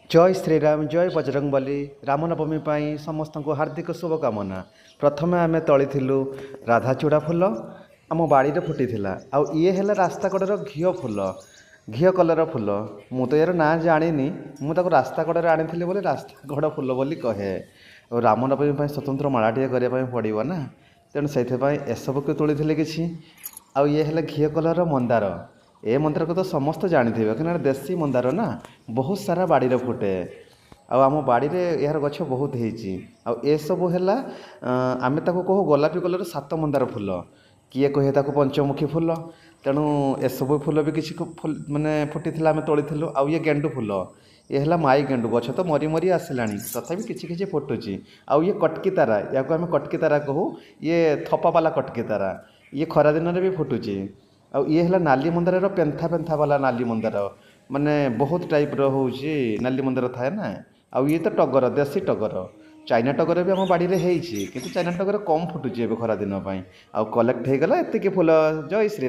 ଜୟ ଶ୍ରୀରାମ, ଜୟ ବଜରଙ୍ଗବଲି। ରାମନବମୀ ପାଇଁ ସମସ୍ତଙ୍କୁ ହାର୍ଦ୍ଦିକ ଶୁଭକାମନା। ପ୍ରଥମେ ଆମେ ତୋଳିଥିଲୁ ରାଧାଚୂଡ଼ା ଫୁଲ, ଆମ ବାଡ଼ିରେ ଫୁଟିଥିଲା। ଆଉ ଇଏ ହେଲା ରାସ୍ତା କଡ଼ର ଘିଅ ଫୁଲ, ଘିଅ କଲର୍ ଫୁଲ। ମୁଁ ତ ଏହାର ନାଁ ଜାଣିନି, ମୁଁ ତାକୁ ରାସ୍ତା କଡ଼ରେ ଆଣିଥିଲି ବୋଲି ରାସ୍ତା କଡ଼ ଫୁଲ ବୋଲି କହେ। ଆଉ ରାମନବମୀ ପାଇଁ ସ୍ୱତନ୍ତ୍ର ମାଳାଟିଏ କରିବା ପାଇଁ ପଡ଼ିବ ନା, ତେଣୁ ସେଇଥିପାଇଁ ଏସବୁକୁ ତୋଳିଥିଲି କିଛି। ଆଉ ଇଏ ହେଲା ଘିଅ କଲର୍ର ମନ୍ଦାର। ଏ ମନ୍ଦାରକୁ ତ ସମସ୍ତେ ଜାଣିଥିବେ, କାହିଁକିନା ଦେଶୀ ମନ୍ଦାର ନା, ବହୁତ ସାରା ବାଡ଼ିରେ ଫୁଟେ। ଆଉ ଆମ ବାଡ଼ିରେ ଏହାର ଗଛ ବହୁତ ହେଇଛି। ଆଉ ଏସବୁ ହେଲା, ଆମେ ତାକୁ କହୁ ଗୋଲାପୀ କଲର୍ ସାତ ମନ୍ଦାର ଫୁଲ, କିଏ କହେ ତାକୁ ପଞ୍ଚମୁଖୀ ଫୁଲ। ତେଣୁ ଏସବୁ ଫୁଲ ବି କିଛି ମାନେ ଫୁଟିଥିଲା, ଆମେ ତୋଳିଥିଲୁ। ଆଉ ଇଏ ଗେଣ୍ଡୁ ଫୁଲ, ଇଏ ହେଲା ମାଇ ଗେଣ୍ଡୁ। ଗଛ ତ ମରି ମରି ଆସିଲାଣି, ତଥାପି କିଛି କିଛି ଫୁଟୁଛି। ଆଉ ଇଏ କଟକି ତାରା, ୟାକୁ ଆମେ କଟକି ତାରା କହୁ। ଇଏ ଥପାବାଲା କଟକି ତାରା, ଇଏ ଖରା ଦିନରେ ବି ଫୁଟୁଛି। ଆଉ ଇଏ ହେଲା ନାଲି ମନ୍ଦାରର ପେନ୍ଥା ପେନ୍ଥା ବାଲା ନାଲି ମନ୍ଦାର, ମାନେ ବହୁତ ଟାଇପ୍ର ହେଉଛି ନାଲି ମନ୍ଦାର ଥାଏ ନା। ଆଉ ଇଏ ତ ଟଗର, ଦେଶୀ ଟଗର। ଚାଇନା ଟଗର ବି ଆମ ବାଡ଼ିରେ ହେଇଛି, କିନ୍ତୁ ଚାଇନା ଟଗର କମ୍ ଫୁଟୁଛି ଏବେ ଖରାଦିନ ପାଇଁ। ଆଉ କଲେକ୍ଟ ହେଇଗଲା ଏତିକି ଫୁଲ। ଜୟ ଶ୍ରୀ